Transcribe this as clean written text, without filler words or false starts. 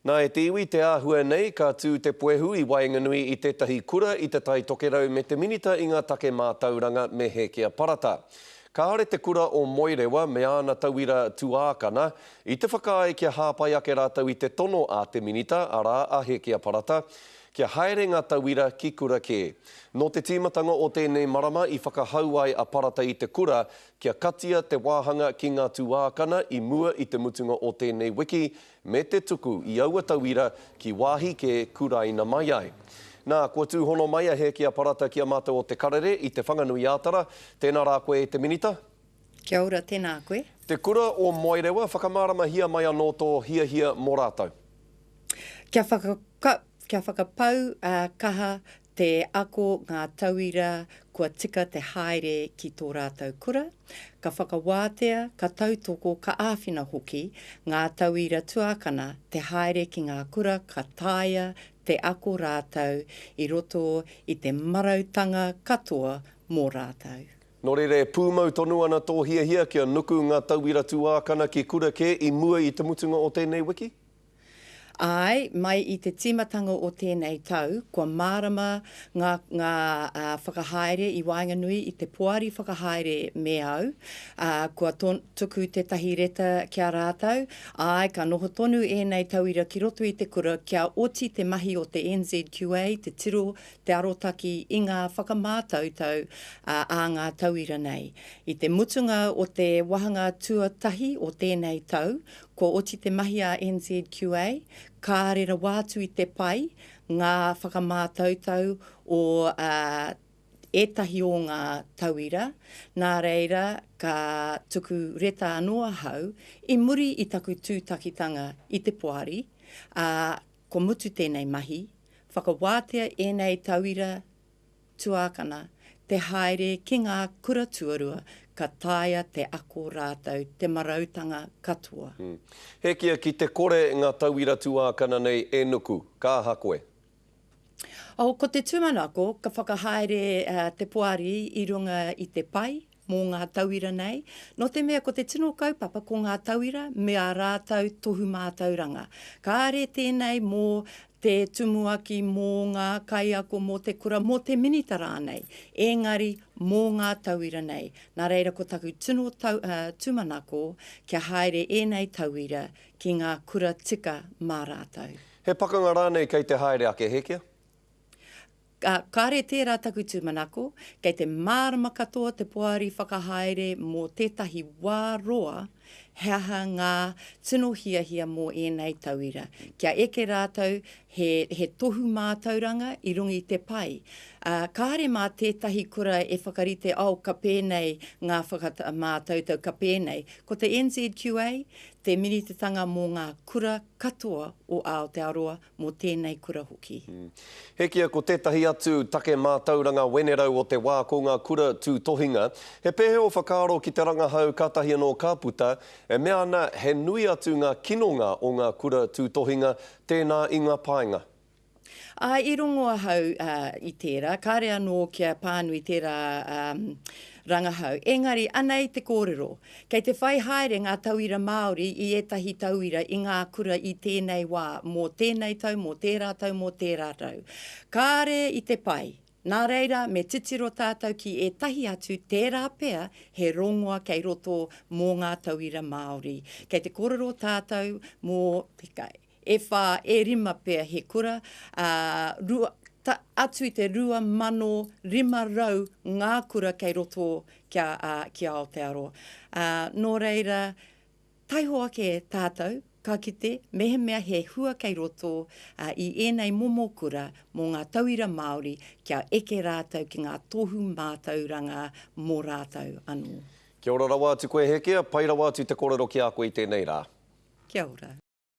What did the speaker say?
Nā, e te iwi, te āhua nei, ka tū te puehu i waenganui i tētahi kura i Te Tai Tokerau me te Minita i ngā take mātauranga me Hēkia Parata. Kāore te kura o Moerewa me āna tauira tuākana i te whakaae kia hāpai ake rātou i te tono a te Minita, arā, a Hēkia Parata, kia haere ngā tauira ki kura kē. Nō te tīmatanga o tēnei marama i whakahau ai a Parata i te kura kia katia te wāhanga ki ngā tuākana i mua i te mutunga o tēnei wiki me te tuku i aua tauira ki wāhi kē kuraina mai ai. Nā, kua tūhono mai a Hēkia Parata ki a mātou o Te Karere i Te Whanganui-ā-Tara. Tēnā rā koe e te Minita. Kia ora, tēnā koe. Te Kura o Moerewa, whakamāramahia mai anō tō hiahia mō rātou. Kia kia whakapau kaha te ako ngā tauira kua tika te haere ki tō rātou kura, ka whakawātea, ka tautoko, ka āwhina hoki ngā tauira tuākana te haere ki ngā kura ka taea te ako rātou i roto i te marautanga katoa mō rātou. Nō reira e pūmau tonu ana tō hiahia kia nuku ngā tauira tuākana ki kura kē i mua i te mutunga o tēnei wiki? Āe, mai i te tīmatanga o tēnei tau, kua mārama ngā, ngā whakahaere i waenganui i te poari whakahaere me au, ā, kua to, tuku tētahi reta ki a rātou, āe, ka noho tonu ēnei tauira ki roto i te kura kia oti te mahi o te NZQA, te tiro, te arotaki i ngā whakamātautau ā ngā tauira nei. I te mutunga o te wāhanga tuatahi o tēnei tau, Kua oti te mahi a NZQA, kāre rawa atu i te pai ngā whakamātautau o ētahi o ngā tauira, nā reira ka tuku reta anō ahau i muri i taku tūtakitanga i te poari, ā, kua mutu tēnei mahi, whakawātea ēnei tauira tuākana te haere ki ngā kura tuarua ka taea te ako rātou te marautanga katoa. Hekia ki te kore ngā tauira tuākana nei e nuku, ka aha koe? Oh, ko te tūmanako ka whakahaere te poari i runga i te pai mō ngā tauira nei, nō te mea ko te tino kaupapa ko ngā tauira me ā rātou tohu mātauranga. Kāre tēnei mō te tumuaki, mō ngā kaiako, mō te kura, mō te minita rānei, engari mō ngā tauira nei. Nā reira ko taku tino tau, tūmanako kia haere ēnei tauira ki ngā kura tika mā rātou. He pakanga rānei kei te haere ake, Hekia? Ā, kāre tērā taku tūmanako, kei te mārama katoa te poari whakahaere mō tētahi wā roa he aha ngā tino hiahia mō ēnei tauira, kia eke rātou he, he tohu mātauranga i runga i te pai. Ā, kāre mā tētahi kura e whakarite, oh, ka pēnei ngā whakamātautau, ka pēnei. Ko te NZQA te minitatanga mō ngā kura katoa o Aotearoa mō tēnei kura hoki. Hekia ko tētahi atu take mātauranga wenerau o te wā ko ngā kura tūtohinga. He pēhea ō whakaaro ki te rangahau kātahi anō ka puta, e mea ana he nui atu ngā kinonga o ngā kura tūtohinga tēnā i ngā painga? Āe, i rongo ahau i tērā, kāre anō kia pānui tērā rangahau. Engari, anei te kōrero, Kei te whai haere ngā tauira Māori i ētahi tauira i ngā kura i tēnei wā, mō tēnei tau, mō tērā tau, mō tērā tau. Kāre i te pai. Nā reira, me titiro tātou ki ētahi atu tērā pea he rongoa kei roto mō ngā tauira Māori. Kei te kōrero tātou mō E whā, e rima pea he kura, ā, rua, ta, atu i te 2,500 ngā kura kei roto kia, ā, ki Aotearoa. Ā, nō reira, taiho ake tātou, ka kite, mehemea he hua kei roto, ā, i ēnei momo kura mō ngā tauira Māori kia eke rātou ki ngā tohu mātauranga mō rātou anō. Kia ora rawa atu koe Hekea, pai rawa atu te korero ki a koe i tenei ra. Kia ora.